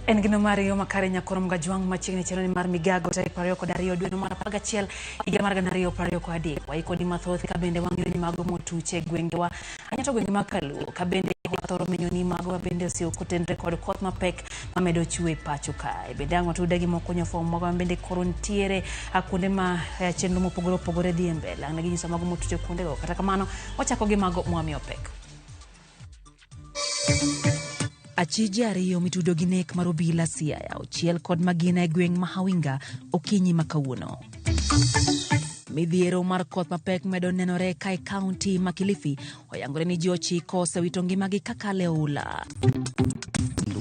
En gino mar yo makare nyakoro Mgajwang' machiegni chenro ni mar migago tarik 22 dwe mar 11 higa mar 2023. Waikoni mathoth ka bende wang'iyo ni mago motuche e gwengewa ahinya to gwenge mag Kaluo ka bende wathoro menyo ni mago ma bende osiewo kotenre kod koth mapek mamedo chwe e pacho kae. Bende ang' watude gi mokunyo fom mago ma bende koro nitiere kuonde ma chenro mopogore opogore dhi e mbele. Ang' ne ginyiso mago motuche kuondego. Kata kamano wachako gi mago mwamiyo pek. Achije ariyo mitudo gi nek mar obila Siaya ochiel kod magina e gweng' ma Hawinga okinyi ma kawuono. Midhiero mar koth mapek medo nenore ka e kaunti ma Kilifi oyangore ni ji 9 osewito ngimagi kakalo e oula.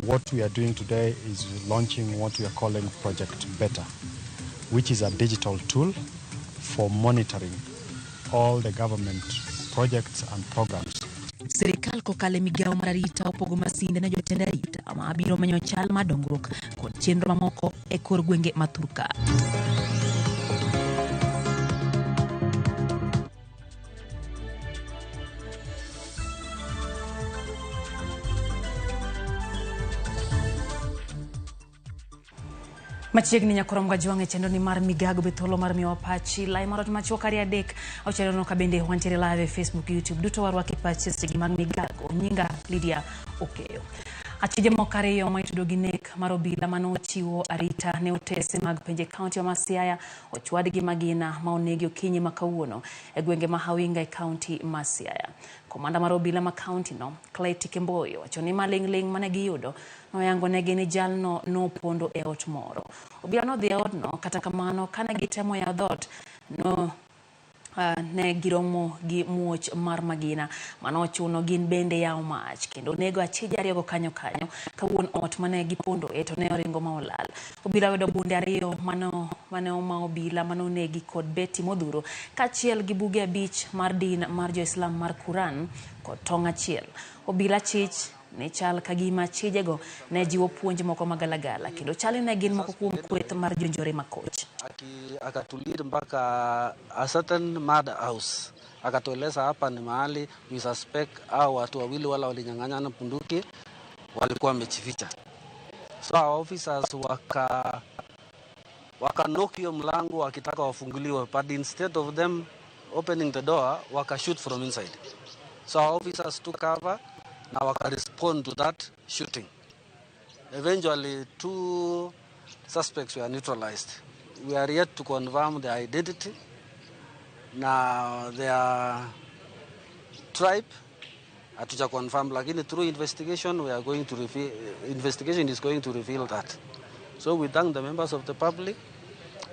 What we are doing today is launching what we are calling Project Better, which is a digital tool for monitoring all the government projects and programs. Sirikal kokalo e migawo mar arita opogo masinde ne jotend arita ma biro menyo chal mar dongruok kod chenro mamoko e kor gwenge ma thurka. Machiegni nyakoro Mgajwang' e chenro ni mar migago be thuolo mar miyowa pachi lai mar ot machuok 2 3 6 nono ka bende wantiere live e Facebook, YouTube duto warwaki pachi sechegi mag migago. Nyinga Lydia Okeyo. Achije moko ariyo ma itudo gi nek mar obila mane ochiwo arita ne otese mag penje kaunti ma Siaya ochwad gi magina ma onegi okinyi ma kawuono e gwenge ma Hawinga e kaunti ma Siaya. Komanda mar obila ma kaunti no Clay Kemboyo wacho ni maling'ling' mane giyudo noyango negi ni jalno nopondo e ot moro. Obila nodhi e odno, kata kamano kane gitemo yawo dhoot no ne giromo gi muoch mar magina mano ochuno gin bende yawo mach kendo nego achije ariyogo kanyo kanyo ka wuon ot mane gipondo e to ne oringo ma olal. Obila oyudo bunde ariyo mane oma obila mane onegi kod beti modhuro kaachiel gi buge 5 mar din mar jo-Islam mar Quran kod tong' achiel. Obila chich ne chal ka gima achijego ne jiwo puonj moko magalagala kendo chal ni ne gin moko kuom kweth mar jonjore makoch. Akatulead mpaka a certain mud house, akatueleza hapa ni mahali we suspect hao watu wawili wala walinyang'anyana bunduki walikuwa wamejificha. So our officers waka knock hiyo mlango wakitaka wafunguliwe, but instead of them opening the door waka shoot from inside. So our officers took cover na waka respond to that shooting. Eventually 2 suspects were neutralized. We are yet to confirm their identity na their tribe. Hatuja confirm, lakini through investigation we are going to reveal, investigation is going to reveal that. So we thank the members of the public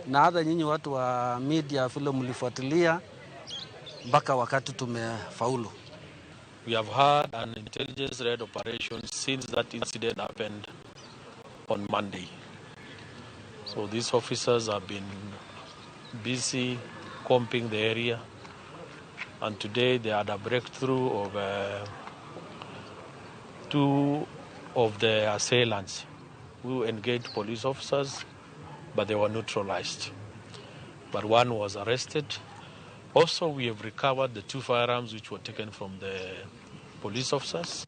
na hata nyinyi watu wa media vile mlifuatilia mpaka wakati tumefaulu. We have had an intelligence-led operation since that incident happened on Monday. So these officers have been busy combing the area, and today they had a breakthrough of 2 of the assailants who engaged police officers, but they were neutralized. But one was arrested. Also, we have recovered the 2 firearms which were taken from the police officers.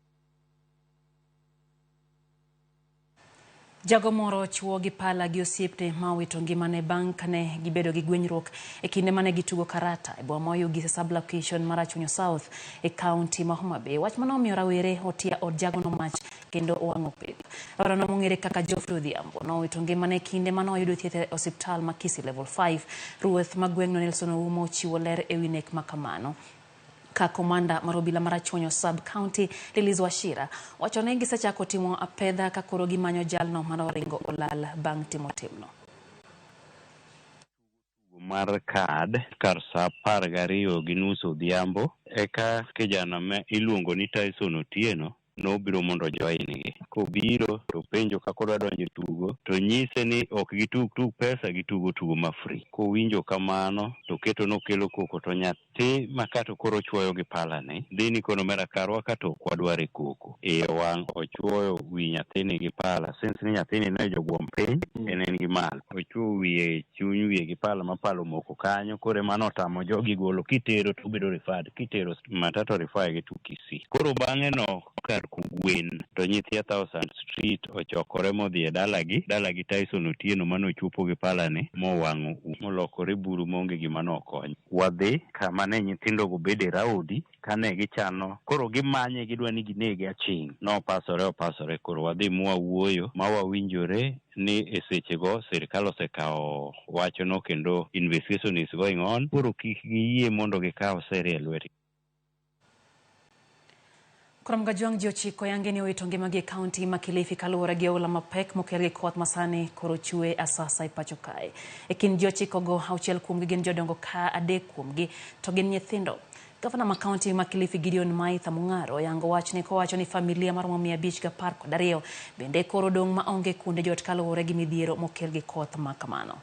Jago moro chuo gi pala gi osiepne ma owito ngimane bang' kane gibedo gi gwenyruok e kinde mane gitugo karata e boma ma Oyugis e sub-location mar Rachuonyo South e kaunti ma Homa Bay. Wach mano omiyo rawere otiya od jagono mach kendo owang'o pep. Rawerano mong'ere kaka Geoffrey Odhiambo nowito ngimane e kinde mane oyudo thieth e osiptal ma Kisii Level 5. Ruoth ma gweng'no Nelson Oumo ochiwo ler ewi nek ma kamano. Ka komanda mar obila mar Rachuonyo Sub-County Lilis Wachira wacho ni gisechako timo apedha ka koro gimanyo jalno mane oringo olal bang' timo timno. Mar kad kar saa 12:30 odhiambo eka kijana ma iluongo ni Tyson Otieno nobiro mondo join gi. Kobiro to penjo kaka odwa donjo e tugo to nyise ni ok gitug tug pesa, gitugo tugo ma free. Kowinjo kamano to keto nokelo koko to nyathi ma kato koro chuoyo gi pala ni dhi ni kono mera karwa ka to ok wadwar e koko. Iye wang' ochuoyo wi nyathini gi pala, since ni nyathini ne jogwom piny en gi malo. Ochuoyo wiye chuny wiye gi pala ma pala omoko kanyo, koro ema notamo jogi golo kitero to obedo referred, kitero matatu refer gi to Kisii. Koro bang'e no kar kogwen to nyithi Thousand Street ochokore modhi e dalagi Tyson Otieno manochupo gi palani mowang'o molokore buru maonge gima nokonyo. Wadhi kama ne nyithindogo bede raudi kane gichano koro gimanye gidwa ni ginege aching'. Nopasore koro wadhi mwawuoyo ma wawinjore ni e sechego sirikal osekawo wachno kendo investigation is going on. Koro kik giyie mondo gikaw seri e lwetgi. Kuom Kajwang' ji 9 yange ni owito ngimagi e kaunti ma Kilifi kaluwore gi oula mapek mokel gi koth masani koro chwe asasa e pacho kae. E kind ji 9 go, 6 kuomgi gin jodongo ka 3 kuomgi to gin nyithindo. Gavana ma kaunti ma Kilifi Gideon Maitha Mung'aro oyango wachni kowacho ni familia maromo 512 bende koro dong' maonge kuonde jot kaluwore gi midhiero mokel gi koth ma kamano.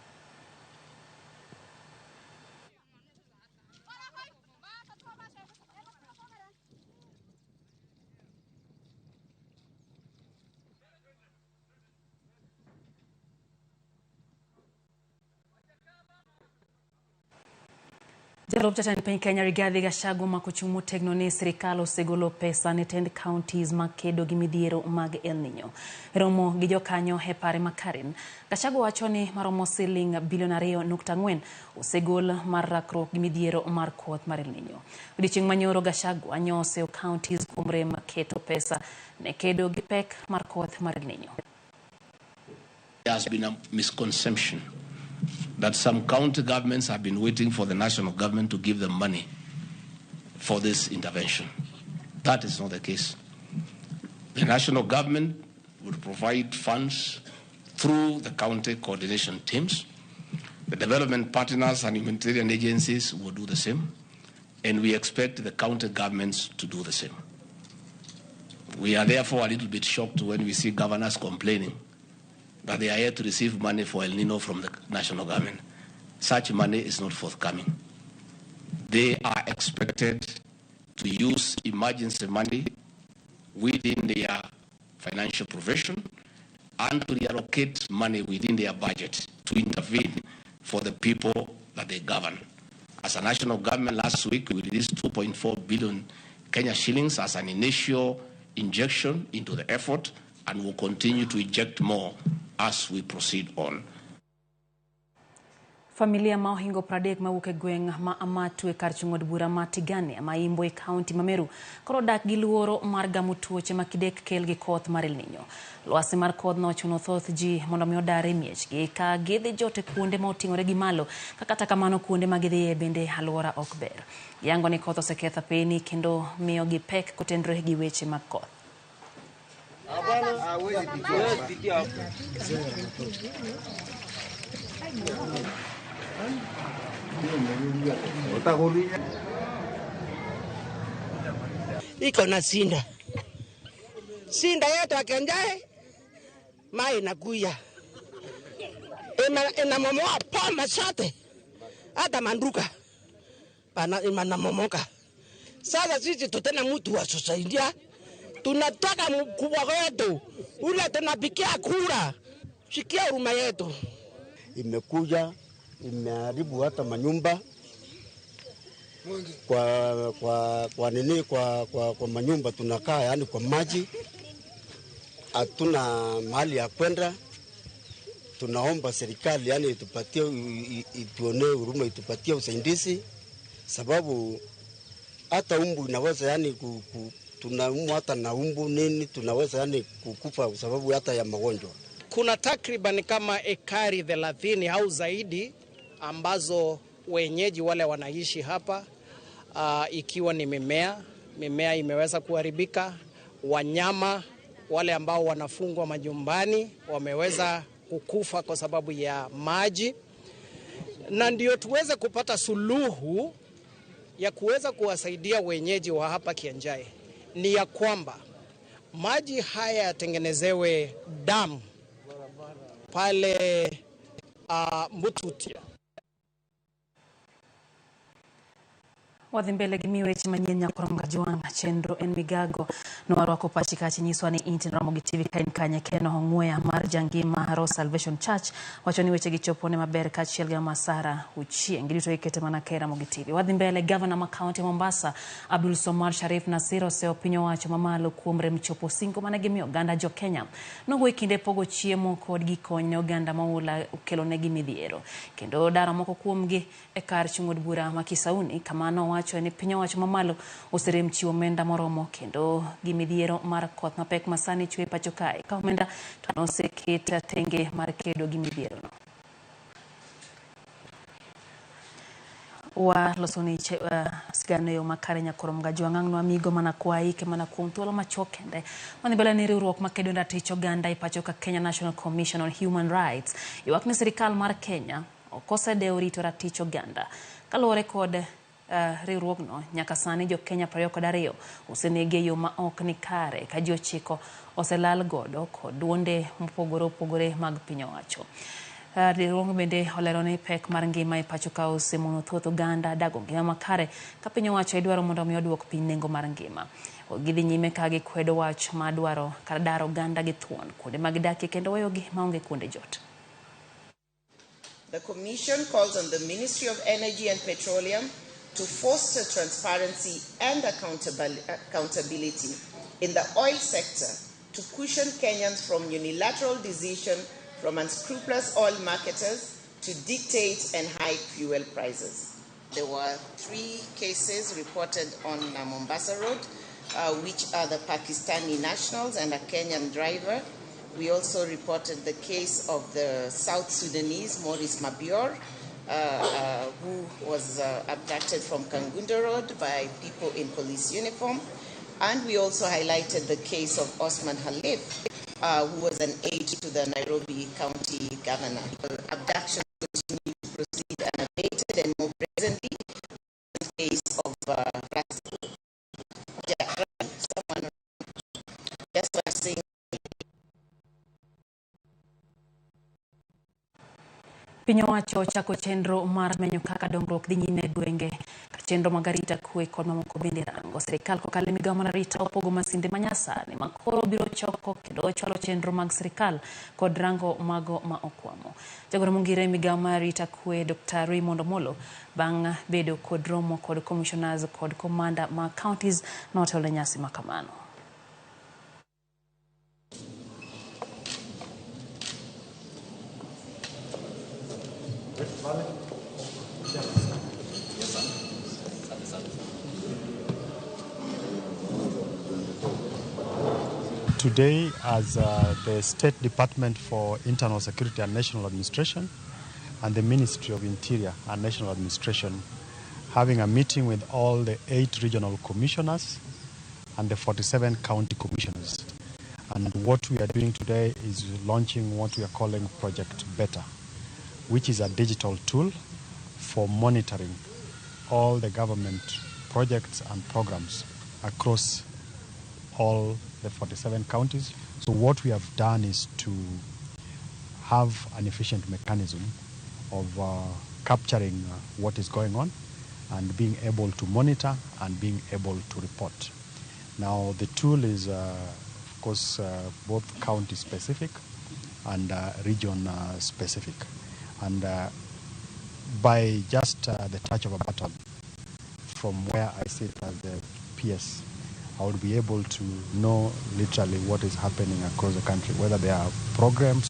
Jalup jatend piny Kenya Rigathi Gachagua omako chung' motegno ni sirikal osegolo pesa ne tend counties makedo gi midhiero mag El Nino. Romo gi jokanyo e pare ma Karen, Gachagua wacho ni maromo siling bilion 2.4 osegol mar rakruok gi midhiero mar koth mar El Nino. Odiochieng' manyoro Gachagua nyoseyo counties kuom rem keto pesa ne kedo gi pek mar koth mar El Nino. There has been a misconception that some county governments have been waiting for the national government to give them money for this intervention. That is not the case. The national government would provide funds through the county coordination teams. The development partners and humanitarian agencies will do the same, and we expect the county governments to do the same. We are therefore a little bit shocked when we see governors complaining that they are here to receive money for El Nino from the national government. Such money is not forthcoming. They are expected to use emergency money within their financial provision and to reallocate money within their budget to intervene for the people that they govern. As a national government, last week we released 2.4 billion Kenya shillings as an initial injection into the effort, and will continue to inject more as we proceed on. Familia ma ohingo 30 mawuok e gweng' ma Amatu e kar chung' od bura ma Tigania ma Imbo e kaunti ma Meru koro dak gi luoro mar gamo tuoche ma kidek kel gi koth mar El Nino. Lwasi mar kodhno ochuno thoth ji mondo mi odar e miechgi ka gidhi jot e kuonde ma oting'ore gi malo, ka kata kamano kuonde ma gidhiye bende alwora ok ber. Yango ni koth oseketho apeni kendo miyo gi pek kotenore gi weche mag koth. Iko na sinda. Sinda yetu akenjae mai nakuya. Inamomoa poma sote. Hata manduka. Pana inamomoka. Sasa sisi tutena mtu wa kusaidia. Tunataka mkubwa wetu ule tunapikia kura. Sikia huruma yetu. Imekuja imeharibu hata manyumba kwa nini kwa manyumba tunakaa, yani kwa maji hatuna mahali ya kwenda. Tunaomba serikali yani itupatie, ituonee huruma, itupatie usaidizi, sababu hata umbu inaweza yani tunaumwa hata na umbu nini, tunaweza yani kukufa sababu hata ya magonjwa. Kuna takriban kama ekari 30 au zaidi ambazo wenyeji wale wanaishi hapa, ikiwa ni mimea imeweza kuharibika, wanyama wale ambao wanafungwa majumbani wameweza kukufa kwa sababu ya maji. Na ndio tuweze kupata suluhu ya kuweza kuwasaidia wenyeji wa hapa Kianjae ni ya kwamba maji haya yatengenezewe damu pale Mututia. Wadhi mbele gi miyo weche manyien nyakorom Kajwang' chenro en migago nowarwako pachi kacha nyiswa ni inti Ramogi TV ka in kanye keno ong'weya mar jangima Rose Salvation Church wacho ni weche gi chopo ne maber kaachiel gi Mama Sara Uchieng' giduto ikete mana ka e Ramogi TV. Wadhi mbele gavana ma kaunti Mombasa Abdul Somar Sharif Nasir oseyo piny owacho mamalo kuom rem chopo singo mane gimiyo oganda jo Kenya. Nogo e kinde pogo chiemo kod gikony ne oganda ma oula okelonegi midhiero kendo daro moko kuomgi e kar chung' od bura ma Kisauni kama nowacho ni piny owacho mamalo oserem chiwo omenda moromo kendo gi midhiero mar koth mapek ma sani chwe pacho kae ka omenda to noseket tenge mar kedo gi midhierono. Wa loso ni sigana e yo makare nyakorom Kajwang' ang' nwamigo mana kwaike mana kuom thuolo machuok kende. Madhi mbele ni riwruok makedo ne ratich oganda e pacho ka Kenya National Commission on Human Rights ywak ni sirikal mar Kenya ok osedewo rito ratich oganda. Kaluwore kod riwruogno nyaka sani jo Kenya 22 osenegi e yo ma ok ni kare ka ji 9 oselal godo kod duonde mopogore opogore mag piny owacho. Riwruogno bende olero ni pek mar ngima e pacho ka osemono thoth oganda dago ngima makare ka piny owacho idwaro mondo mi oduok piny nengo mar ngima. Gidhi nyime ka gikwedo wach ma dwaro kar daro oganda gi thuon kuonde ma gidakie kendo weyogi maonge kuonde jot. The Commission calls on the Ministry of Energy and Petroleum to foster transparency and accountability in the oil sector to cushion Kenyans from unilateral decision from unscrupulous oil marketers to dictate and hike fuel prices. There were 3 cases reported on Mombasa Road, which are the Pakistani nationals and a Kenyan driver. We also reported the case of the South Sudanese, Maurice Mabior, who was abducted from Kangundo Road by people in police uniform. And we also highlighted the case of Osman Halif, who was an aide to the Nairobi County governor. Abduction continued to proceed unabated, and more presently, the case of someone just was saying. Piny owacho ochako chenro mar menyo kaka dongruok dhi nyime e gwenge ka chenro mag arita kwe kod mamoko bende rango. Sirikal kokalo e migawo mar arita opogo masinde manyasani ma koro biro choko kendo chwalo chenro mag sirikal kod rango mago ma okwamo. Jagoro mongire e migawo mar arita kwe Dr. Raymond Omolo bang' bedo kod romo kod commissioners kod commander ma counties notelo e nyasi ma kamano. Today, as the State Department for Internal Security and National Administration and the Ministry of Interior and National Administration, having a meeting with all the 8 regional commissioners and the 47 county commissioners. And what we are doing today is launching what we are calling Project Better, which is a digital tool for monitoring all the government projects and programs across all the 47 counties. So what we have done is to have an efficient mechanism of capturing what is going on and being able to monitor and being able to report. Now the tool is, of course, both county specific and region specific. And by just the touch of a button from where I sit as the PS, I would be able to know literally what is happening across the country, whether there are programs.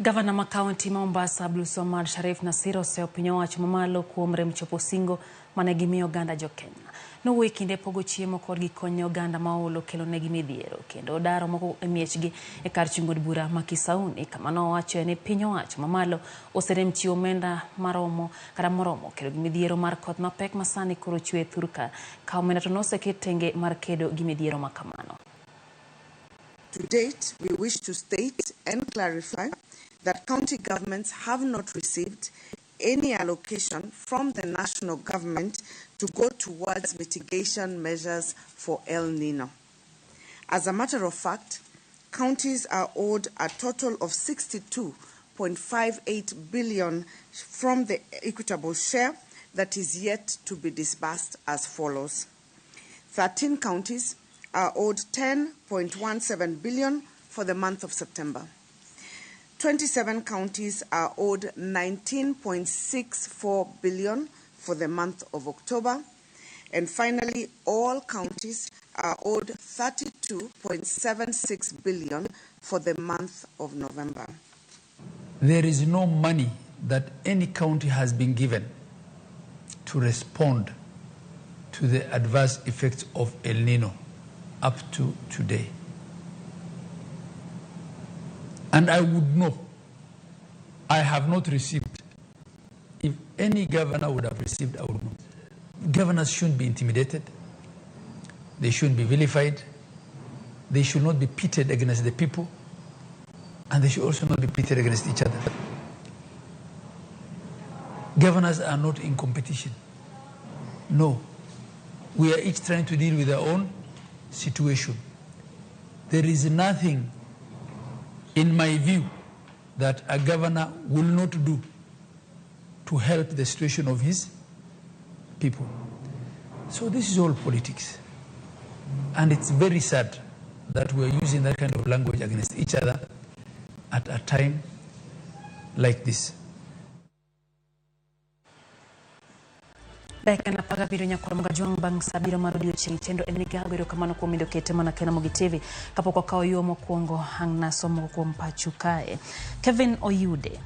Gavana ma kaunti ma Mombasa Abdul Somad Sharif Nasir oseyo piny owacho mamalo kuom rem chopo singo mane gimiyo oganda jo Kenya. Nowuoyo e kinde pogo chiemo kod gikony ne oganda ma oolo kelonegi midhiero kendo daro moko e miechgi e kar chung' od bura ma Kisauni kama nowacho ni piny owacho mamalo oserem chiwo omenda maromo kata moromo kedo gi midhiero mar koth mapek ma sani koro chwe thurka ka omenda to noseket tenge mar kedo gi midhiero ma kamano. To date, we wish to state and clarify that county governments have not received any allocation from the national government to go towards mitigation measures for El Nino. As a matter of fact, counties are owed a total of 62.58 billion from the equitable share that is yet to be disbursed as follows. 13 counties are owed 10.17 billion for the month of September. 27 counties are owed 19.64 billion for the month of October. And finally, all counties are owed 32.76 billion for the month of November. There is no money that any county has been given to respond to the adverse effects of El Nino up to today. And I would know, I have not received. If any governor would have received, I would know. Governors shouldn't be intimidated. They shouldn't be vilified. They should not be pitted against the people. And they should also not be pitted against each other. Governors are not in competition. No. We are each trying to deal with our own situation. There is nothing, in my view, that a governor will not do to help the situation of his people. So this is all politics. And it's very sad that we're using that kind of language against each other at a time like this. Dakika na paga video nyakwar Mgajwang' bang' sa abiriyo mar odiochieng' chenro en migago. Erokamano kuom mindo kete mana kena Ramogi TV kapok wakawo yo mokwongo ang' nasomo kuom pachu kae. Kevin Oyude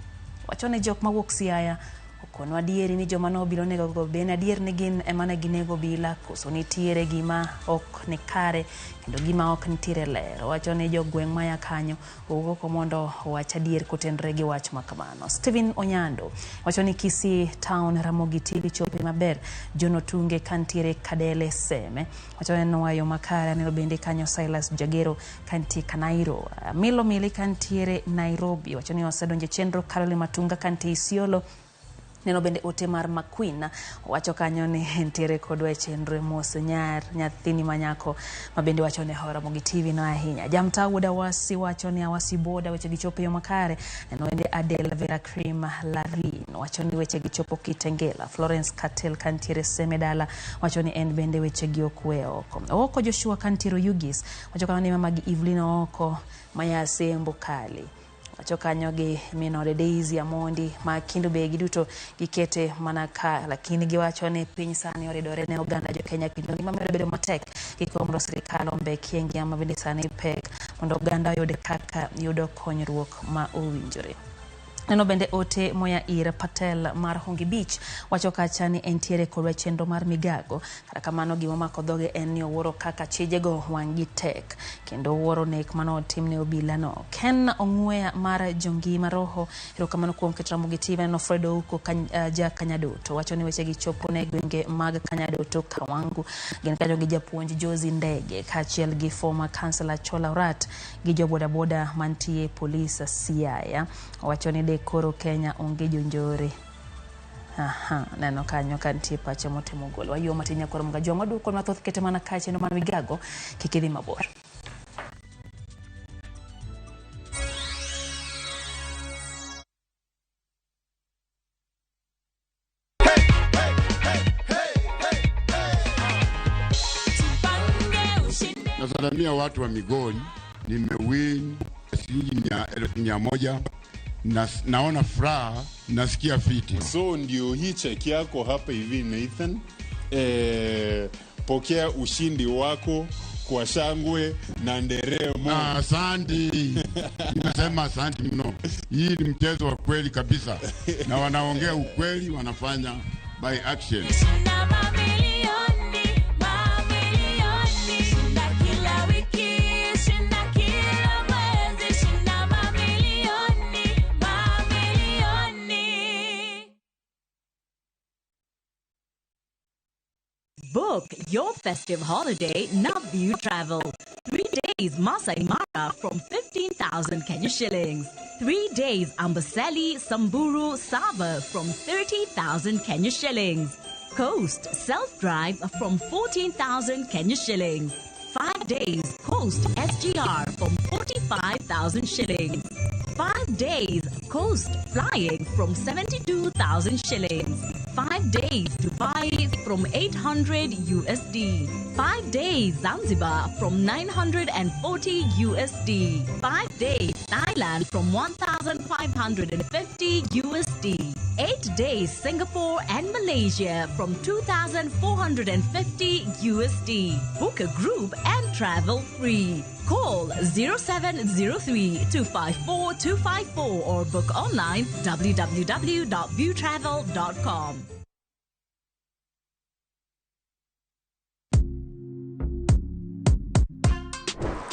wacho ni jok mawuok Siaya okonwa adieri ni joma nobilo nego go ben adier ni gin ema ne ginego obila koso nitiere gima ok ni kare kendo gima ok nitiere ler. Owacho ni jogweng' maya kanyo owuok oko mondo owach adier kotenore gi wach makamano. Stephen Onyando wacho ni Kisii Town Ramogi TV chope maber. John Otunge kantiere Kadele Seme wacho ni nwayo makare. Aneno bende kanyo Silas Jagero kantie Kanairo. Milo Mili kantiere Nairobi wacho ni osedonjo e chenro. Caroline Matunga kantie Isiolo. Neno bende ote mar McQueen wacho kanyo ni entiere kodwa e chenro mos nyar nyathini manyako ma bende wacho ni hora Ramogi TV no ahinya. Jamta wuod Awasi wacho ni Awasi boda weche gichopo e yo makare. Neno bende Adel Vera Cream Larin wacho ni weche gichopo Kitengela. Florence Katel kantiere Semedala wacho ni en bende weche gi okwe oko. Oko Joshua kantiere Oyugis wacho kanyo ni mamagi Evelyn Oko Mayase Mbokali wacho kanyo gi minore Daisy Amondi ma Kindu be giduto gikete mana ka, lakini giwacho ni piny sani oridore ne oganda jo Kenya kendo ngima medo bedo matek giko mondo sirikal ombekie ngima bende sani pek mondo oganda oyud kaka yudo konyruok ma owinjore. Neno bende ote moya ir Patel mar Hongi Beach wacho kacha ni entiere kod chenro mar migago. Kata kamano gima omako dhoge en ni owuoro kaka chijego wang' gi tek kendo owuoro nek mane otim ne obila no. Ken Ong'weya mar Jongima Roho erokamano kuom keto Ramogi TV. Neno Fred Ouko ja Kanyadoto wacho ni weche gi chopo ne gwenge mag Kanyadoto Kawangu. Gin kanyo gi japuonj Josi Ndege kaachiel gi former councillor Chola Orat gi jo bodaboda mantie polis Siaya. Wacho ni de koro Kenya onge jonjore. Aha, neno kanyo kantie pache motemo golo. Wayuo matin nyakwar Mgajwang' waduoko mathoth kete mana kae chenro mar migago kik idhi mabor. Nasalamia watu wa Migori, nimewin shilingi 100,000. Na, naona furaha, nasikia fiti. So ndio hii cheki yako hapa hivi Nathan. Pokea ushindi wako kwa shangwe na nderemo. Asante. Nimesema asante mno. Hii ni mchezo wa kweli kabisa. Na wanaongea ukweli, wanafanya by action. Book your festive holiday Naview Travel. 3 days Masai Mara from 15,000 Kenya shillings. 3 days Amboseli, Samburu, Sava from 30,000 Kenya shillings. Coast self-drive from 14,000 Kenya shillings. 5 days Coast SGR from 45,000 shillings. 5 days Coast flying from 72,000 shillings. 5 days Dubai from 800 USD. 5 days Zanzibar from 940 USD. 5 days Thailand from 1,550 USD. 8 days Singapore and Malaysia from 2,450 USD. Book a group and travel free. Call 0703 254 254 or book online www.viewtravel.com.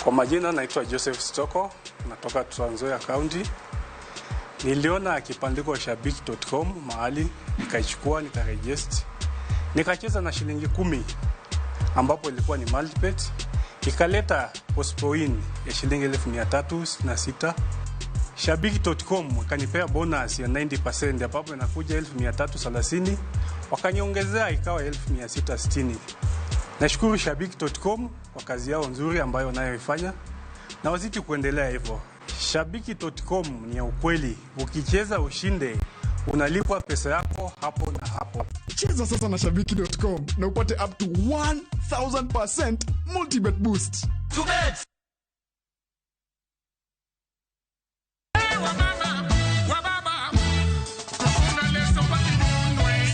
Kwa majina naitwa Joseph Stoko, natoka Trans Nzoia County. Niliona kibandiko shabiki.com mahali, nikaichukua nikaregister, nikacheza na shilingi 10 ambapo ilikuwa ni multibet, ikaleta postpoin ya shilingi 366,000. Shabiki.com ikanipea bonus ya 90% ambapo inakuja 330,000, wakaniongezea ikawa 660,000. Nashukuru Shabiki.com kwa kazi yao nzuri ambayo wanayoifanya na wazidi kuendelea hivyo. Shabiki.com ni ya ukweli, ukicheza ushinde, unalipwa pesa yako hapo na hapo. Cheza sasa na shabiki.com na upate up to 1000% multibet boost.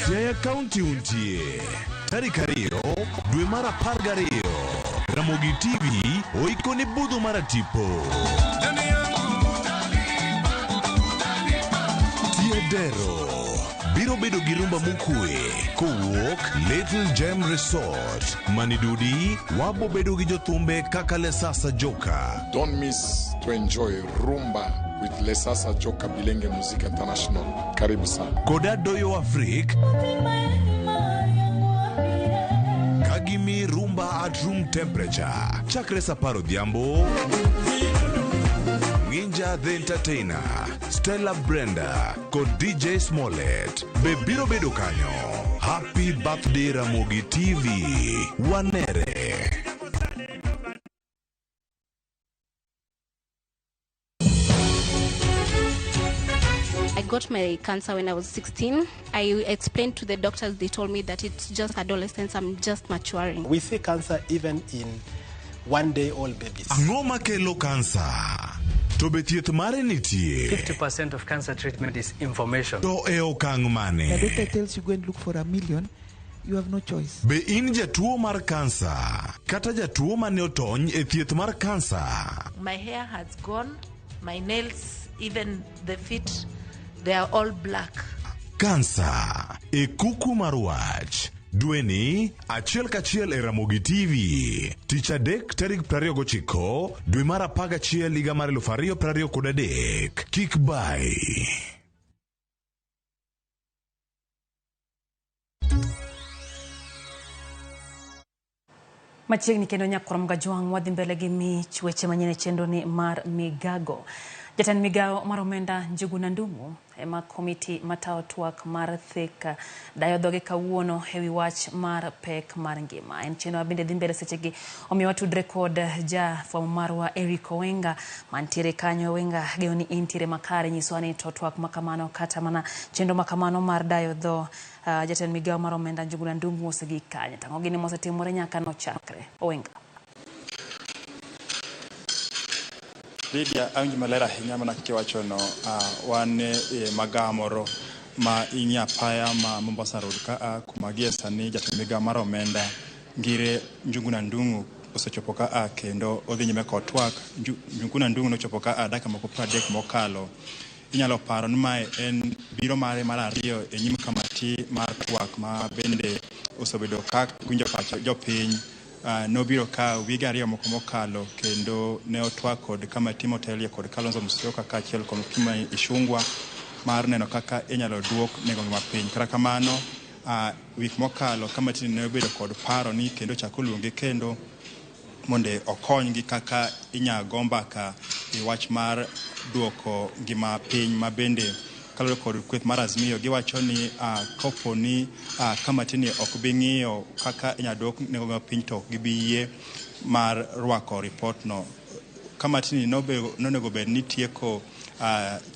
Siaya County untie tarik 2 dwe mar 12 Ramogi TV oikone budho mar tipo Tiedero biro bedo gi rumba mokwe kowuok Little Gem Resort Manidudi wabo bedo gi jothumbe kaka Lesasa Joka. Don't miss to enjoy rumba with Lesasa Joka Bilenge Music International. Karibu sana. Koda Doyo Afrik Kagimi rumba at room temperature. Chakre sa 10 odhiambo. Ninja the Entertainer, Stella Brenda kod DJ Smollett be biro bedo kanyo. Happy birthday Ramogi TV. Wanere. I got my cancer when I was 16. I explained to the doctors, they told me that it's just adolescence, I'm just maturing. We see cancer even in one-day-old babies. Ang'o makelo kansa? To be thieth mare nitie? 50% of cancer treatment is information. To e okang' mane? The doctor tells you go and look for $1 million, you have no choice. Be in jatuo mar kansa kata jatuo mane otony e thieth mar kansa? My hair has gone, my nails, even the feet, they are all black. Kansa e kuku mar wach. Dweni achiel kachiel e Ramogi TV. Tich adek tarik 29 dwe mar 11 higa mar 2023. Kik bai. Machiegni kendo nyakwar Mgajwang' wadhi mbele gi mich weche manyien e chenro ni mar Migago. Jatend migawo mar omenda Njuguna Ndung'u ema komiti matayo twak mar Thika dayo dhoge kawuono ewi wach mar pek mar ngima. En chenro mabende dhi mbele sechegi, omiyo watudre kod jafwambo marwa Eric Owenga mantiere kanyo. Owenga, geno ni intiere makare, nyiswa ni to twak makamano kata mana chenro makamano mar dayo dho jatend migawo mar omenda Njuguna Ndung'u osegik kanye, tang'o gini mosetimore nyaka nochakre. Owenga. Lydia, awinjo maler ahinya mana kaka iwachono, wan e magawa moro ma ing'i apaya ma Mombasa Road ka kuma gie sani jatend migawo mar omenda Ngire Njuguna Ndung'u osechopo ka kendo odhi nyime kod twak. Njuguna Ndung'u nochopo ka dakika moko 30 mokalo. Inyalo paro ni mae en biro mare mar ariyo e nyim kamati mar twak ma bende osebedo ka winjo pach jopiny. Nobiro ka wige ariyo moko mokalo kendo ne otwak kod kamati motelie kod Kalonzo Musyoka kaachiel kod Kimani Ichung'wa mar neno kaka inyalo duok nengo ngima piny. Kata kamano, wik mokalo kamati ne obedo kod paro ni kendo chako luonge kendo mondo okonygi kaka inyalo go mbaka e wach mar duoko ngima piny ma bende kaluwore kod kweth mar Azimio giwacho ni kopo ni kamati ni ok bi ng'iyo kaka inyalo duok nengo ngima piny to ok gibi yie mar rwako ripot no. Kamati ni nonego bed ni tieko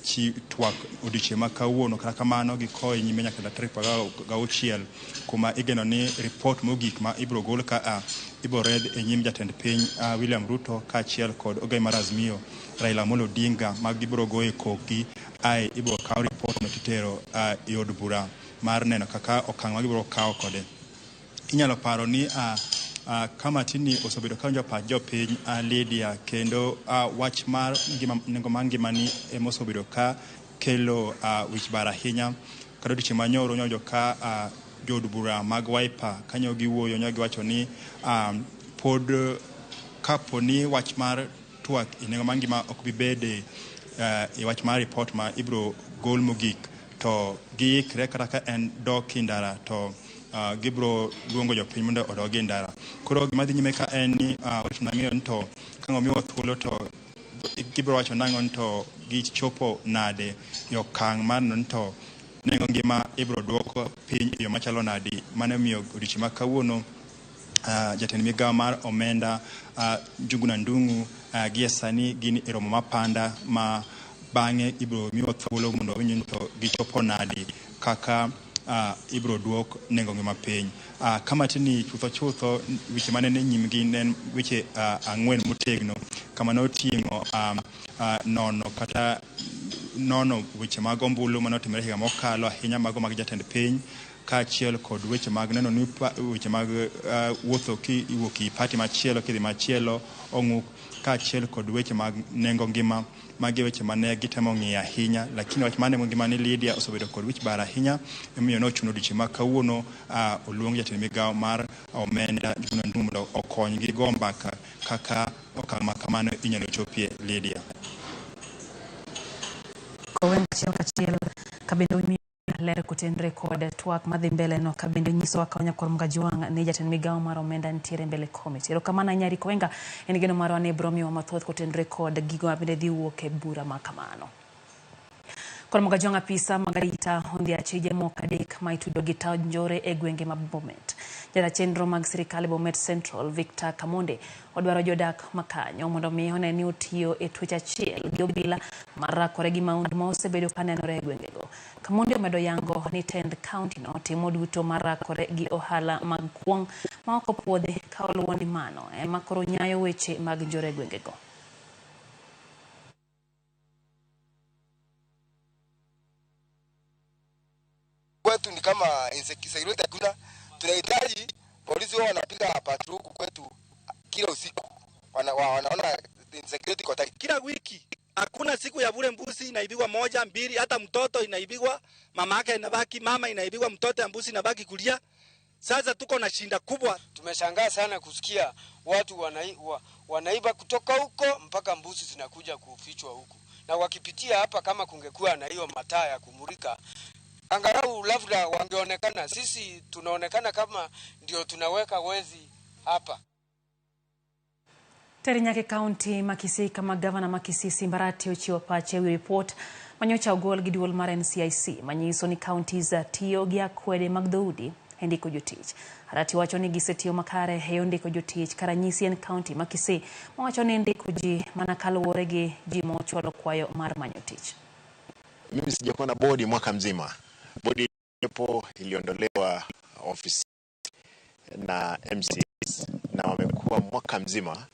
chi twak odiochieng' ma kawuono. Kata kamano gikowe nyime nyaka tarik 26, kuma igeno ni ripot mogik ma ibiro gol ka ibiro redh e nyim jatend piny William Ruto kaachiel kod ogai mar Azimio Raila Amolo Odinga, ma gibiro goye koki ae ibiro kaw ripot no titero e od bura mar neno kaka okang' ma gibiro kawo kode. Inyalo paro ni kamati ni osebedo ka winjo pach jopiny, Lydia, kendo wach mar ngima, nengo mar ngimani ema osebedo ka kelo wich bar ahinya. Kata odiochieng' manyoro nyocho ka jood bura mag Wiper kanyo giwuoyo, nyo giwacho ni pod kapo ni wach mar twak e nengo mar ngima ok bi bede e wach mar ripot ma ibiro gol mogik, to giikre kata ka en dok e ndara to gibiro luongo jopiny mondo odog e ndara. Koro gima dhi nyime ka en ni warito nang'eyo ni to ka ng'o miwa thuolo to gibiro wacho nang'o ni to gichopo nade e okang' mar neno ni to nengo ngima ibiro duok piny e yo machalo nadi. Mano miyo odiochieng' ma kawuono jatend migawo mar omenda Njuguna Ndung'u gie sani gin e romo mapanda ma bang'e ibiro miwa thuolo mondo wawinj ni to gichopo nadi kaka ibiro duok nengo ngima piny. Kamati ni chutho chutho weche mane ni nyimgi ne en weche 4 motegno, kama noting'o nono kata nono weche mag ombulu mane otimore higa mokalo, ahinya mago mag jatend piny, kaachiel kod weche mag neno ni weche mag wuotho ki iwuok e party machielo kidhi machielo ong'uk, kaachiel kod weche mag nengo ngima. Magi weche mane gitemo ng'iyo ahinya, lakini wach mar nengo ngima ni Lydia osebedo kod wich bar ahinya, emomiyo nochuno odiochieng' ma kawuono oluong jatend migawo mar omenda Njuguna Ndung'u mondo okonygi go mbaka kaka okang' ma kamano inyalo chopie, Lydia. Kowen achiel kachiel kabende omiyo ler kotenre kod twak madhi mbele no, kabende nyisowa ka Nyakwar Mgajwang' ni jatend migawo mar omenda nitiere mbele komiti. Erokamano ahinya Eric Owenga, en geno marwa ni ibiro miyowa mathoth kotenre kod gigo mabende dhi wuok e bura ma kamano. Kod Mgajwang' apisa mag arita ondhi achije moko 3 ma itudo gi taon njore e gwenge ma Bomet. Jata chenro mag sirikal e Bomet Central Victor Kamonde odwaro jodak makanyo mondo mi one ni otiyo e twech achiel gi obila mar rakore gi maundu ma osebedo ka nenore e gwengego. Kamonde omedo yango ni tend kaunti no timo duto mar rakore gi ohala mag kuong' ma ok opuodhi, ka oluwo ni mano ema koro nyayo weche mag njore e gwengego. Kwetu ni kama insecurity hakuna, tunahitaji polisi wao wanapiga patrol huku kwetu kila usiku, wanaona insecurity kwa tight. Kila wiki hakuna siku ya bure, mbuzi inaibigwa 1, 2, hata mtoto inaibigwa, mama yake inabaki, mama inaibigwa, mtoto ya mbuzi inabaki kulia. Sasa tuko na shinda kubwa. Tumeshangaa sana kusikia watu wanaiba kutoka huko mpaka mbuzi zinakuja kufichwa huku, na wakipitia hapa, kama kungekuwa na hiyo mataa ya kumulika angalau labda wangeonekana. Sisi tunaonekana kama ndio tunaweka wezi hapa. Teri nyake kaunti ma Kisii kama gavana ma Kisii Simba Arati ochiwo pache ewi ripot manyocha ogol gi duol mar NCIC manyiso ni counties tiyo gi akwede mag dhoudi e ndiko jotich. Arati wacho ni gisetiyo makare e ndiko jotich, ka ranyisi en kaunti ma Kisii mawacho ni ndiko ji mana kaluwore gi ji mochwalo kwayo mar manyo tich. Mimi sijakuwa na bodi mwaka mzima. Bodi iliyopo iliondolewa ofisi na MCAs na wamekuwa mwaka mzima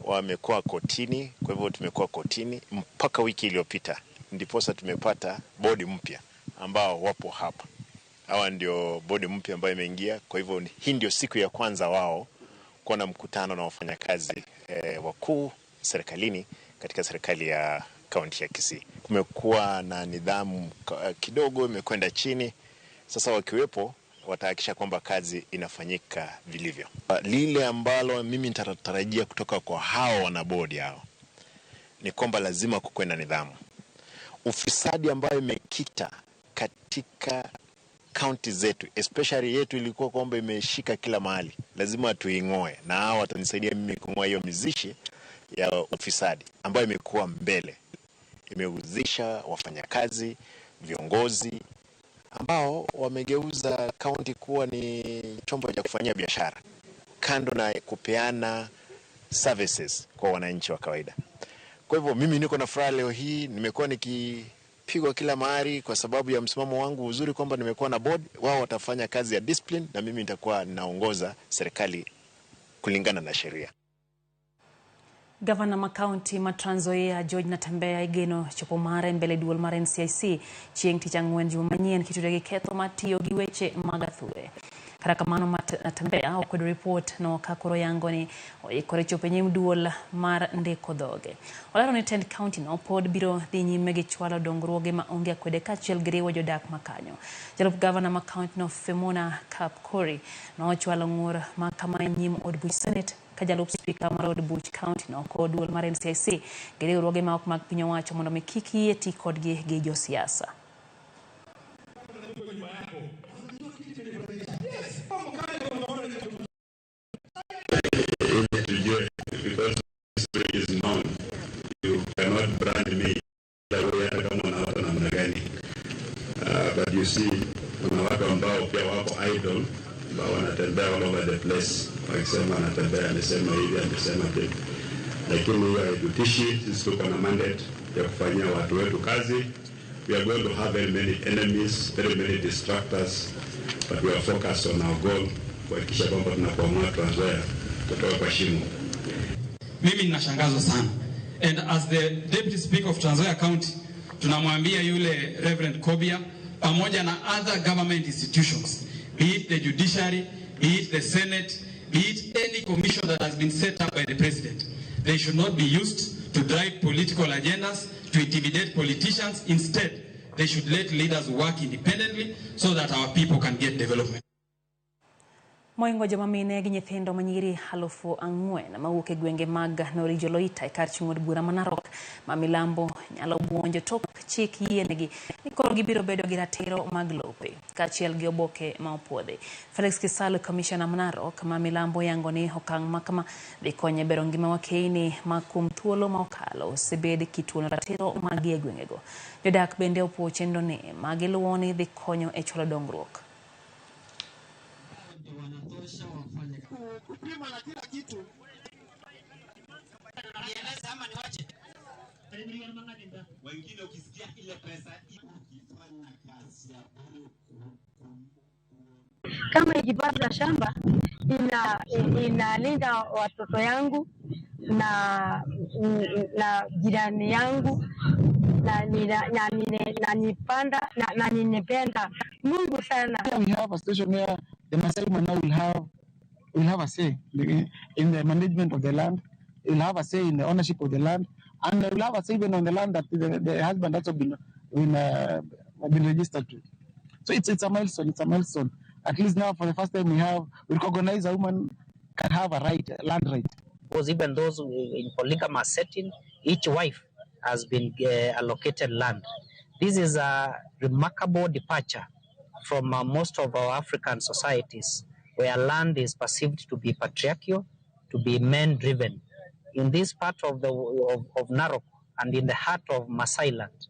wamekuwa kotini. Kwa hivyo tumekuwa kotini mpaka wiki iliyopita, ndiposa tumepata bodi mpya ambao wapo hapa. Hawa ndio bodi mpya ambayo imeingia. Kwa hivyo hii ndio siku ya kwanza wao kuwa na mkutano na wafanyakazi wakuu serikalini katika serikali ya kaunti ya Kisii. Kumekuwa na nidhamu kidogo imekwenda chini. Sasa wakiwepo watahakikisha kwamba kazi inafanyika vilivyo. Lile ambalo mimi nitatarajia kutoka kwa hao wanabodi hao ni kwamba lazima kuwe na nidhamu. Ufisadi ambayo imekita katika kaunti zetu, especially yetu, ilikuwa kwamba imeshika kila mahali. Lazima tuing'oe, na hao watanisaidia mimi kung'oa hiyo mizizi ya ufisadi ambayo imekuwa mbele. Imehusisha wafanyakazi, viongozi ambao wamegeuza kaunti kuwa ni chombo cha kufanyia biashara, kando na kupeana services kwa wananchi wa kawaida. Kwa hivyo mimi niko na furaha leo hii, nimekuwa nikipigwa kila mahali kwa sababu ya msimamo wangu uzuri kwamba nimekuwa na board. Wao watafanya kazi ya discipline na mimi nitakuwa naongoza serikali kulingana na sheria. Gavana ma kaunti ma Trans Nzoia George Natembeya igeno chopo mare mbele duol mar NCIC chieng' tich ang'wen juma manyien kitude gi ketho mar tiyo gi weche mag athure. Kata kamano Natembeya okwedo ripot no ka koro yango ni oikore chopo e nyim duol mar ndiko dhoge. Olero ni tend kaunti no pod biro dhi nyime gi chwalo dongruoge ma onge akwede kaachiel gi riwo jodak ma kanyo. Jalup gavana ma kaunti no Femona Kapkori nochwalo ng'ur ma kama e nyim od buch Senate ka jalup spika mar od buch kaunti no kod duol mar NCIC gi riwruoge ma ok mag piny owacho mondo mi kik yie ti kodgi gi josiasa. Because history is known, you cannot brand me hata kama unaota namna gani. But you see, kuna watu ambao pia wako idle ambao wanatembea all over the place wakisema anatembea, amesema hivi, amesema hivi, lakini hiyo haitutishi. Sisi tuko na mandate ya kufanyia watu wetu kazi. We are going to have very many enemies, very many distractors, but we are focused on our goal, kuhakikisha kwamba tunakwamua Trans Nzoia kutoka kwa shimo. Mimi ninashangazwa sana. And as the Deputy Speaker of Trans Nzoia County, tunamwambia yule Reverend Kobia pamoja na other government institutions, be it the judiciary, be it the Senate, be it any commission that has been set up by the president, they should not be used to drive political agendas, to intimidate politicians. Instead, they should let leaders work independently so that our people can get development. Moingo joma mine gi nyithindo manyiri 4,000 mawuok e gwenge mag Norijo Loita e kar chung' od bura ma Narok ma milambo nyalo buonjo tok chik yienegi ni koro gibiro bedo gi ratiro mag lope kaachiel gi oboke ma opuodhi. Felix Kisalu, kamishna ma Narok ma milambo, yango ni okang' ma kama dhi konyo e bero ngima wakeini ma kuom thuolo ma okalo osebed kituono ratiro maggi e gwengego. Jodak bende opuo chenro ni ma giluwo ni dhi konyo e chwalo dongruok. Kupima na kila kitu. Wengine ukisikia ile pesa ukifanya kazi ya kama ikipata shamba inalinda watoto yangu na jirani yangu na nina ninependa Mungu sana. We have a station where the Maasai woman now will have a say in the management of the land, will have a say in the ownership of the land, and will have a say even on the land that the husband has been registered to. So it's a milestone. It's a milestone. At least now, for the first time, we recognize a woman can have a right, a land right. Because even those in polygamous setting, each wife has been allocated land. This is a remarkable departure from most of our African societies, where land is perceived to be patriarchal, to be men-driven. In this part of of Narok and in the heart of Maasai land,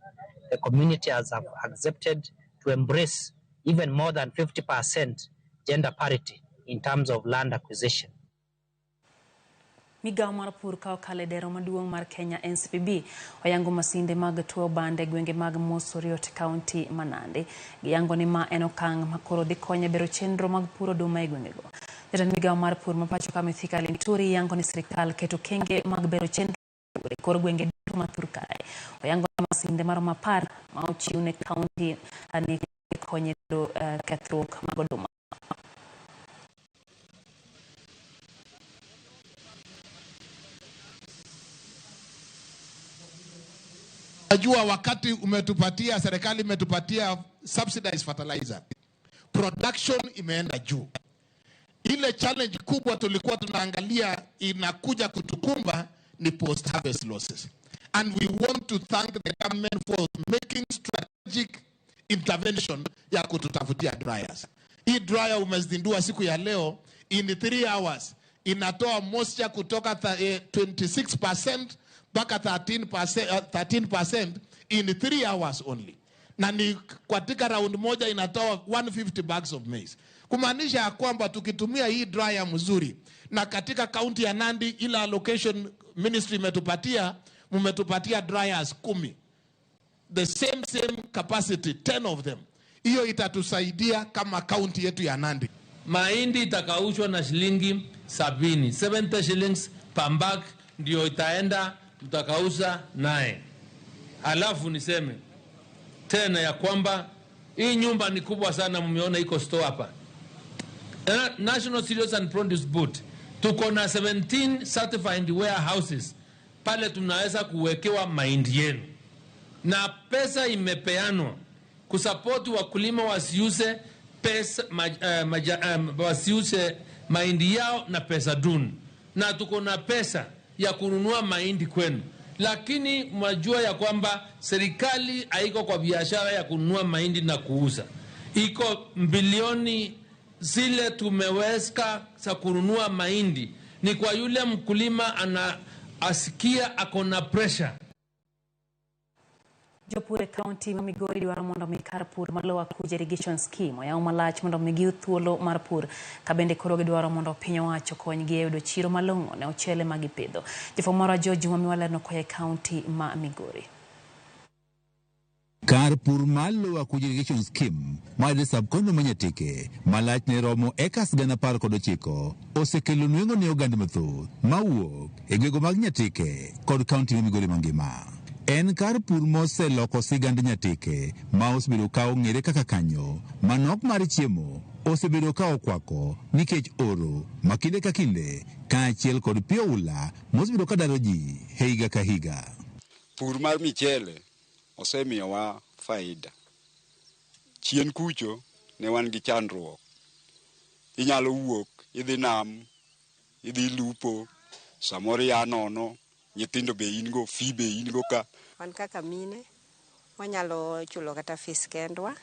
the community has accepted to embrace even more than 50% gender parity in terms of land acquisition. Migawo mar pur ka okalo e dero maduong' mar Kenya NCPB oyango masinde mag tuo bande gwenge mag Mosoriot kaunti ma Nandi. Giyango ni ma en okang' ma koro dhi konyo e bero chenro mag puro oduma e gwengego. Jatend migawo mar pur ma pacho ka Mithika Linturi yango ni sirikal keto kenge mag bero chenro e kor gwenge duto ma thur kae. Oyango ni masinde maromo 10 ma ochiw ne kaunti ni konyo e kethruok mag oduma. Najua wakati umetupatia, serikali imetupatia subsidized fertilizer, production imeenda juu. Ile challenge kubwa tulikuwa tunaangalia inakuja kutukumba ni post harvest losses. And we want to thank the government for making strategic intervention ya kututafutia dryers. Hii dryer umezindua siku ya leo, in 3 hours inatoa moisture kutoka 26% mpaka 13% in 3 hours only. Na ni katika round moja inatoa 150 bags of maize. Kumaanisha ya kwamba tukitumia hii dryer mzuri, na katika kaunti ya Nandi ile allocation ministry imetupatia, Mmetupatia dryers 10, the same capacity, 10 of them. Hiyo itatusaidia kama kaunti yetu ya Nandi. Mahindi itakaushwa na shilingi 70, 70 shillings per bag ndio itaenda tutakausha naye. Alafu niseme tena ya kwamba hii nyumba ni kubwa sana, mmeona iko store hapa. National Cereals and Produce Board tuko na 17 certified warehouses pale tunaweza kuwekewa mahindi yenu, na pesa imepeanwa kusupport wakulima wasiuze pesa, wasiuze mahindi yao na pesa duni, na tuko na pesa ya kununua mahindi kwenu. Lakini mwajua ya kwamba serikali haiko kwa biashara ya kununua mahindi na kuuza. Iko bilioni zile tumeweka za kununua mahindi ni kwa yule mkulima ana asikia ako na pressure. Jopur e kaunti ma Migori dwaro mondo mi kar pur mar Lower Kuja Irrigation Scheme oyaw malach mondo mi giyud thuolo mar pur, ka bende koro gidwaro mondo piny owacho okonygi e yudo chiro malong'o ne ochele ma gipidho. Jafwambo marwa George Juma miwalerno koa e kaunti ma Migori. Kar pur mar Lower Kuja Irrigation Scheme mayudore sub-county ma Nyatike malach ne romo acres 19,000 osekelo nweng'o ne oganda mathoth mawuok e gwenge mag Nyatike kod kaunti ma Migori mangima. En kar pur moseloko sigand Nyatike ma osebedo ka ong'ere kaka kanyo ma nok mar chiemo osebedo ka okwako nikech oro ma kinde ka kinde kaachiel kod pi oula mosebedo ka daro ji higa ka higa. Pur mar michele osemiyowa faida. Chien kucho ne wan gi chandruok. Inyalo wuok, idhi nam, idhi lupo, samoro ia nono, nyithindo be in go, fee be in go ka. Wan kaka mine, wanyalo chulo kata fees kendwa,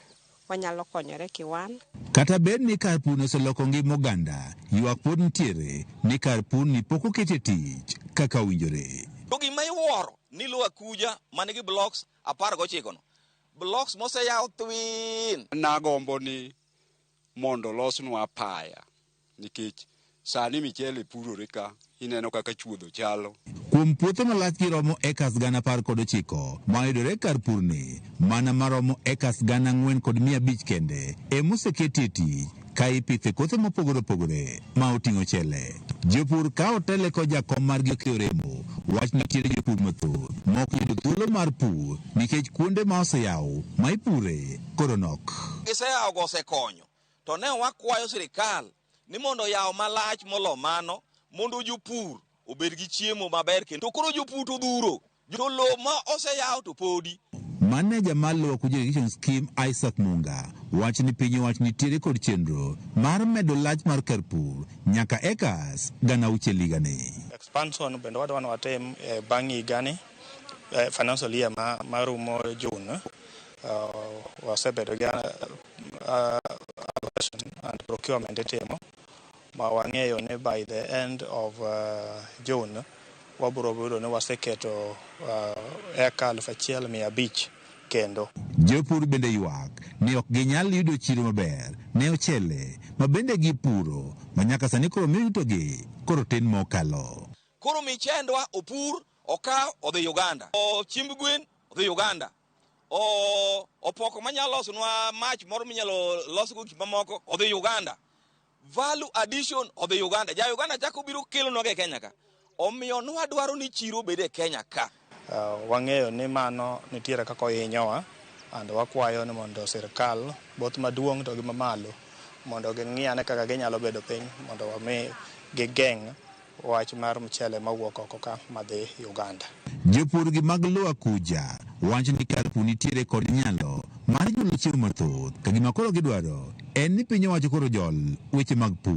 wanyalo konyore kiwan. Kata bed ni kar pur oseloko ngima oganda, ywak pod nitiere ni kar pur ni pok oket e tich kaka owinjore. To gima iwuoro ni Lower Kuja manigi blocks 19 no, blocks moseyaw twin. Nagombo ni mondo losnwa apaya nikech sani michele purore ka, ineno kaka chuodho chalo. Kuom puothe malach giromo acres 19,000 mayudore kar purni, mana maromo acres 4,500 kende emoseketi e tich ka ipithe kothe mopogore opogore ma oting'o chele. Jopur ka otele kod jakom margi Okiyo Remo, wach nitiere jopur mathoth ma ok oyudo thuolo mar pur nikech kuonde ma oseyaw ma ipure koro nok. Giseyawo go osekonyo, to ne wakwayo sirikal ni mondo oyaw malach molo mano mondo jopur obed gi chiemo maber kendo koro jopur to dhuro to lowo ma oseyaw to podi. Maneja mar Lower Kuja Irrigation Scheme Isaac Munga wacho ni piny owacho nitiere kod chenro mar medo lach mar kar pur nyaka acres 6,000 higani. Expansion bende wadwa ni watim bang' higani, financial year marumo June, wasebedo gi allocation and procurement itimo ma wang'eyo ni by the end of June wabiro yudo ni waseketo eka 1,500 kendo. Jopur bende ywak ni ok ginyal yudo chiro maber ne ochele ma bende gipuro ma nyaka sani koro miyo yutogi koro tin mokalo. Koro michendwa opur okaw odhi Uganda, o chiemb gwen odhi Uganda, o opoko manyalo losonwa mach moro minyalo losgo gik mamoko odhi Uganda, value addition odhi Uganda. Ja Uganda chako biro kelonwa e Kenya ka. Omiyo nwadwaro ni chiro obed e Kenya ka. Wang'eyo ni mano nitiere kaka ohinyowa and wakwayo ni mondo sirikal both maduong' to gi mamalo mondo ging'i ane kaka ginyalo bedo piny mondo wami gigeng' wach mar mchele mawuok oko ka madhi Uganda. Jopur gi mag Lower Kuja wacho ni kar pur nitiere kod nyalo mar nyuolo chiemo mathoth ka gima koro gidwaro en ni piny owacho koro jol weche mag pur.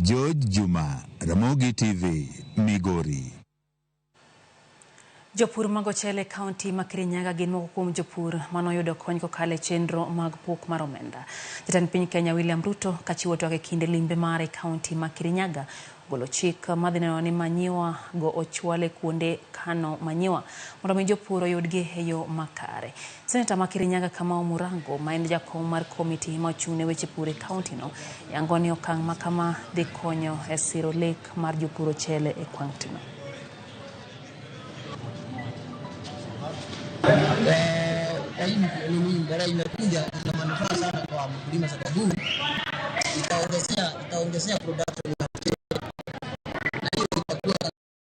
George Juma, Ramogi TV, Migori. Jopur mag ochele kaunti ma Kirinyaga gin moko kuom jopur manoyudo kony kokalo e chenro mag pok mar omenda. Jatend piny Kenya William Ruto kachiwo twak e kinde limbe mare e kaunti ma Kirinyaga ogolo chik madhi neno ni manyiwa go ochwal e kuonde kano manyiwa mondo mi jopur oyudgi e yo makare. Seneta ma Kirinyaga Kamau Murango ma en jakom mar komiti ma ochung' ne weche pur e kaunti no yango ni okang' ma kama dhi konyo e siro lek mar jopur ochele e kauntino. Kwa hii nini mbolea imekuja ina manufaa sana kwa mkulima, sababu itaongezea production ya mchele, na hiyo itakuwa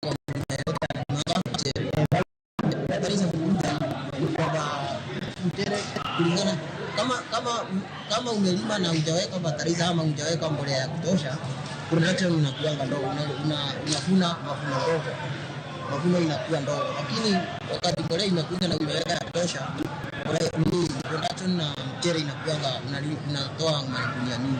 kwa mkulima yeyote anamanga mchele. Fertilizer kukuja ni kwamba mchele kulingana kama umelima na hujaweka fertilizer ama hujaweka mbolea ya kutosha, production inakuanga ndogo, unavuna mavuno ndogo, mavuno inakuwa ndogo. Lakini wakati mbolea imekuja na umeweka ya kutosha, production na mchele inakuanga unatoa magunia mingi.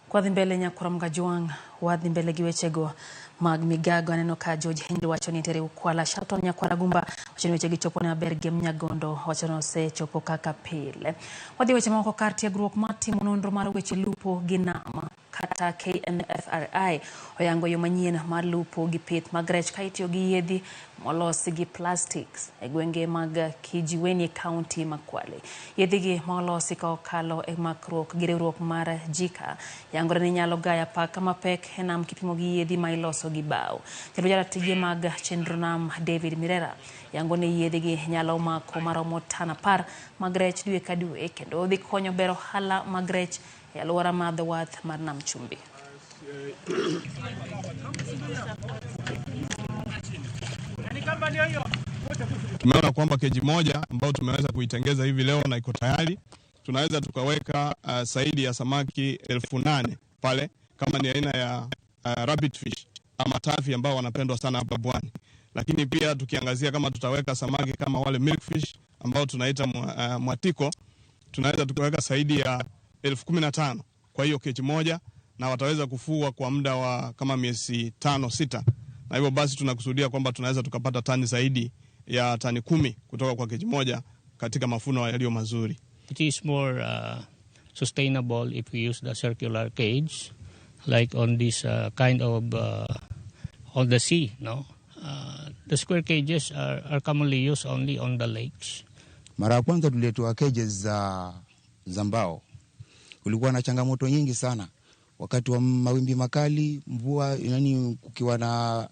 Kwadhi mbele Nyakwar Mgajwang' wadhi mbele gi wechego mag migago. Aneno ka George Henry wacho ni entiere Ukwala. Shelton Nyakwar Agumba wacho ni wechegi chopo ne maber. Gem Nyagondo wacho ni osechopo kaka pile. Wadhi weche moko kar tiegruok mar timo nonro mar weche lupo gi nam kata KMFRI oyango yo manyien mar lupo gi pith mag rech ka itiyo gi yiedhi molosi gi plastics e gwenge mag Kijiweni e kaunti ma Kwale. Yiedhigi ma olosi ka okalo e makruok gi riwruok mar JICA yangore ni nyalo gayo apaka mapek e nam kipimo gi yiedhi ma iloso gi bao. Kendo jaratije mag chenro nam David Mirera yango ni yiedhigi nyalo mako maromo tan 10 mag rech dwe ka dwe kendo dhi konyo bero ohala mag rech e alwora mar dho wath mar Nam Chumbi. Tumeona kwamba keji moja ambayo tumeweza kuitengeza hivi leo na iko tayari, tunaweza tukaweka zaidi ya samaki 8,000 pale, kama ni aina ya rabbit fish ama tafi ambao wanapendwa sana hapa Pwani. Lakini pia tukiangazia kama tutaweka samaki kama wale milkfish ambao tunaita mwatiko, tunaweza tukaweka zaidi ya 15,000 kwa hiyo keji moja, na wataweza kufua kwa muda wa kama miezi 5-6. Na hivyo basi tunakusudia kwamba tunaweza tukapata tani zaidi ya tani 10 kutoka kwa keji moja katika mafuno yaliyo mazuri. It is more sustainable if we use the circular cage like on this kind of on the sea, no? The square cages are commonly used only on the lakes. Mara ya kwanza tuliletewa cages za mbao. Kulikuwa na changamoto nyingi sana. Wakati wa mawimbi makali, mvua, yani kukiwa na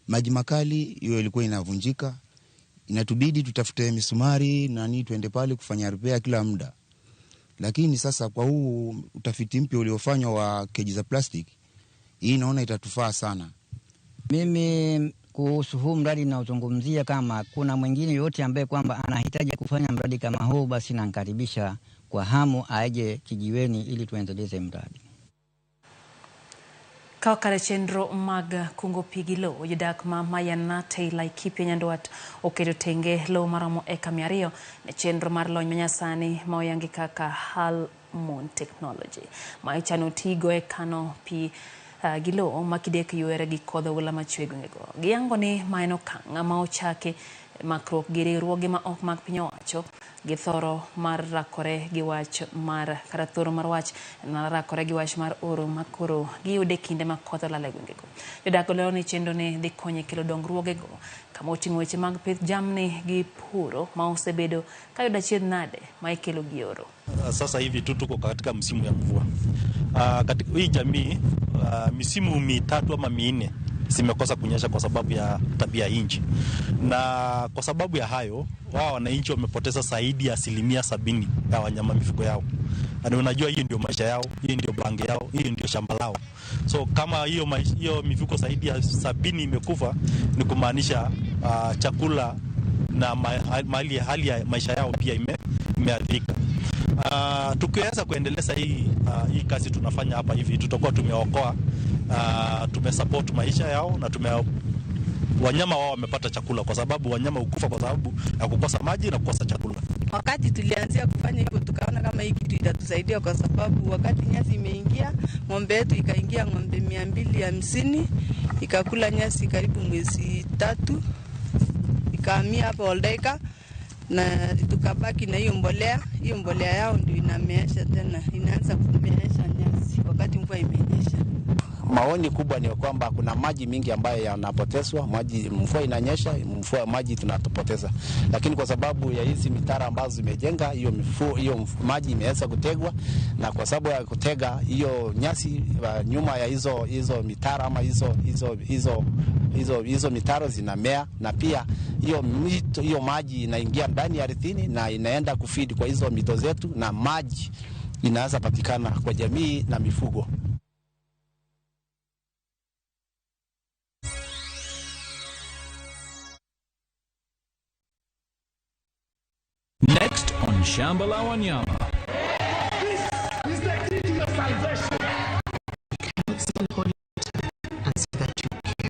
maji makali, hiyo ilikuwa inavunjika. Inatubidi tutafute misumari nani tuende pale kufanya repair kila muda. Lakini sasa kwa huu utafiti mpya uliofanywa wa keji za plastic, hii naona itatufaa sana. Mimi kuhusu huu mradi naozungumzia, kama kuna mwingine yote ambaye kwamba anahitaji kufanya mradi kama huu, basi namkaribisha kwa hamu aje kijiweni ili tuendeleze mradi. Ka kare chenro mag kungo pi gi lowo, jodak ma Mayanate Laikipia Nyandwat oketo tenge lowo maromo eka 200 ne chenro mar lony manyasani ma oyangi kaka Hal Moon Technology ma ichano tigo e kano pi gi lowo ma kidek ywere gi kodh oula machwe e gwengego. Giyango ni ma en okang' ma ochaki makruok gi riwruoge ma ok mag piny owacho gi thoro mar rakore gi wach mar kata thoro mar wach mar rakore gi wach mar oro ma koro giyude kinde ma koth olal e gwengego. Jodak olero ni chenro ni dhi konyo e kelo dongruogego kama oting'o weche mag pith jamni gi puro ma osebedo ka yudo achiedh nade ma ikelo gi oro. Sasa hivi tu tuko katika msimu ya mvua. Katika hii jamii misimu 3 ama 4 zimekosa kunyesha kwa sababu ya tabia nchi. Na kwa sababu ya hayo, wao wananchi wamepoteza zaidi ya 70% ya wanyama mifugo yao. Na unajua hii ndio maisha yao, hii ndio bange yao, hii ndio shamba lao. So kama hiyo mifugo zaidi ya 70 imekufa, ni kumaanisha chakula na mali hali ya maisha yao pia imeathirika. Tukiweza kuendeleza hii kazi tunafanya hapa hivi, tutakuwa tumeokoa, tumesupport maisha yao na wanyama wao wamepata chakula, kwa sababu wanyama hukufa kwa sababu ya kukosa maji na kukosa chakula. Wakati tulianzia kufanya hivyo tukaona kama hii kitu itatusaidia, kwa sababu wakati nyasi imeingia, ng'ombe yetu ikaingia ng'ombe 250 ikakula nyasi karibu mwezi 3, ikahamia hapa Oldaika na tukabaki na hiyo mbolea. Hiyo mbolea yao ndio inameesha tena, inaanza kumeesha nyasi wakati mvua imenyesha. Maoni kubwa ni kwamba kuna maji mingi ambayo yanapotezwa, maji mvua inanyesha, mvua maji tunatopoteza. Lakini kwa sababu ya hizi mitaro ambazo zimejenga, hiyo maji imeweza kutegwa, na kwa sababu ya kutega hiyo nyasi nyuma ya hizo mitaro ama hizo mitaro zinamea, na pia Hiyo mito, hiyo maji inaingia ndani ya ardhini na inaenda kufeed kwa hizo mito zetu, na maji inaanza patikana kwa jamii na mifugo. Next on Shamba La Wanyama. This is the key to your salvation. Cannot still hold it and say that you care.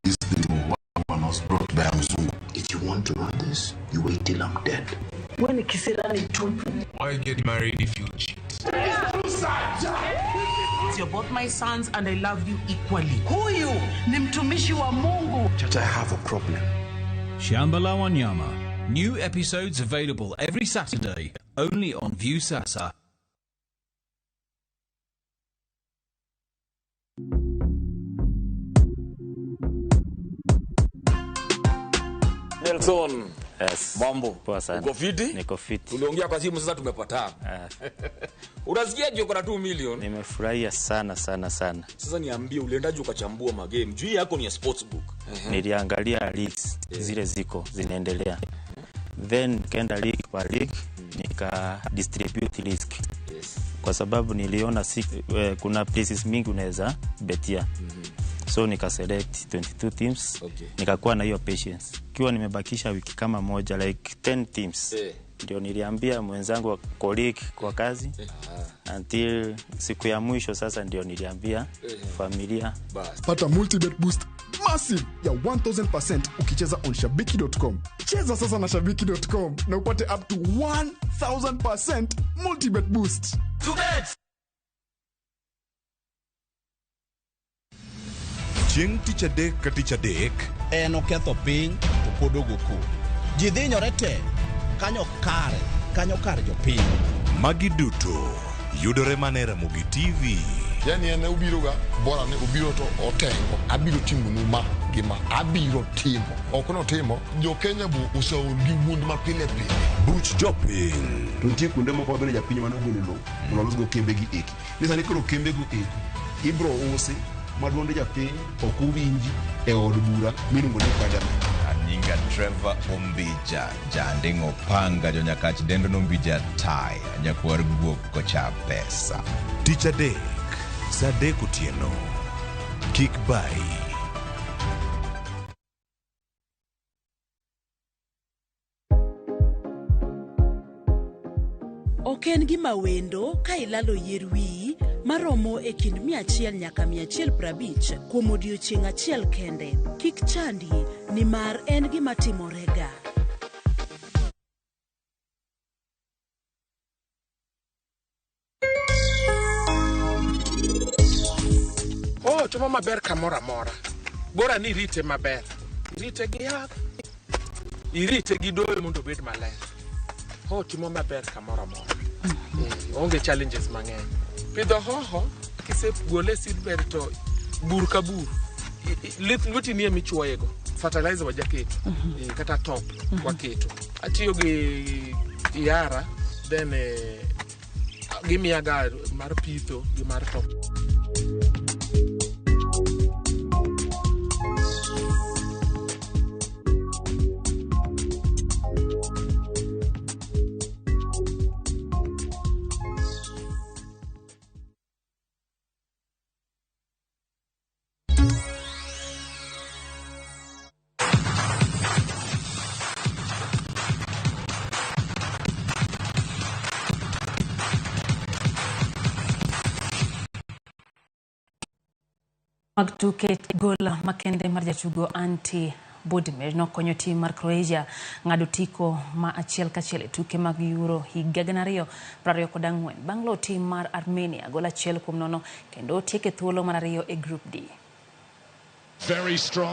This thing was brought by Mzungu. If you want to run this, you wait till I'm dead. Wewe ni kisirani tupu. Why get married if you cheat? You're both my sons and I love you equally. Huyu ni mtumishi wa Mungu. Chacha, I have a problem. Shamba La Wanyama. New episodes available every Saturday, only on Viusasa. Nelson. Yes. Mambo. Poa sana. Uko fiti? Niko fiti. Tuliongea kwa simu sasa tumepatana. Unasikiaje uko na 2 million? Nimefurahia sana sana sana. Sasa niambie uliendaje ukachambua magame? Juu hii yako ni ya sportsbook. Niliangalia leagues zile ziko zinaendelea. Then nikaenda league kwa league nika distribute risk. Yes. Kwa sababu niliona kuna places mingi unaweza betia. So nika select 22 teams. Okay. Nikakuwa na hiyo patience. Kiwa nimebakisha wiki kama moja like 10 teams. Ndio niliambia mwenzangu wa colleague kwa kazi until siku ya mwisho sasa ndio niliambia familia. Pata multibet boost massive ya 1000% ukicheza on shabiki.com. Cheza sasa na shabiki.com na upate up to 1000% multibet boost. Chieng' tich adek ka tich adek En oketho piny to pod ogo koko. Ji dhinyore te kanyo kare, kanyo kar jopiny. Magi duto yudore mana e Ramogi TV. Yani en obiroga bora ni obiro to otengo abiro timonu ma gi ma abiro timo ok notimo jo Kenya bu oseol gi wuond ma pile pile. Buch jopiny. To nitie kuonde moko mabende japiny mane ogolo lowo mondo olosgo kembegi eki. Ni sani koro kembego eki ibro usi ma duond japiny ok owinji e od bura miluongo ni parliament. Anyinga Trevor Ombija, Janding'o Panga, Jonyakach Dendo Nombija Tai, Nyakwar Guok Kocha Pesa. Tich adek saa 3 otieno. Kik bayi. Ok en gima wendo ka ilalo yier wiyi maromo e kind 100 nyaka 150 kuom odiechieng' achiel kende. Kik chandi nimar en gima timorega. Oh, timo maber kamoro amora. Bora ni irite maber. Irite gi yath, irite gi doyo mondo obed maler. Oh, timo maber kamoro amora. Onge challenges mang'eny. Pidho hoho, kisegole seedbed to bur ka bur. Lweti nie michuoyego. Fertilizer wajaketo. Kata top waketo. Atiyo gi yara, then gimiyaga mar pitho gi mar top. Mag tuke gol makende mar jatugo Ante Budimir nokonyo tim mar Croatia ng'ado otiko ma 1-1 e tuke mag Euro higa 2024 bang' loyo tim mar Armenia gol 1-0 kendo tieke thuolo mar 2 e Group D. Very strong.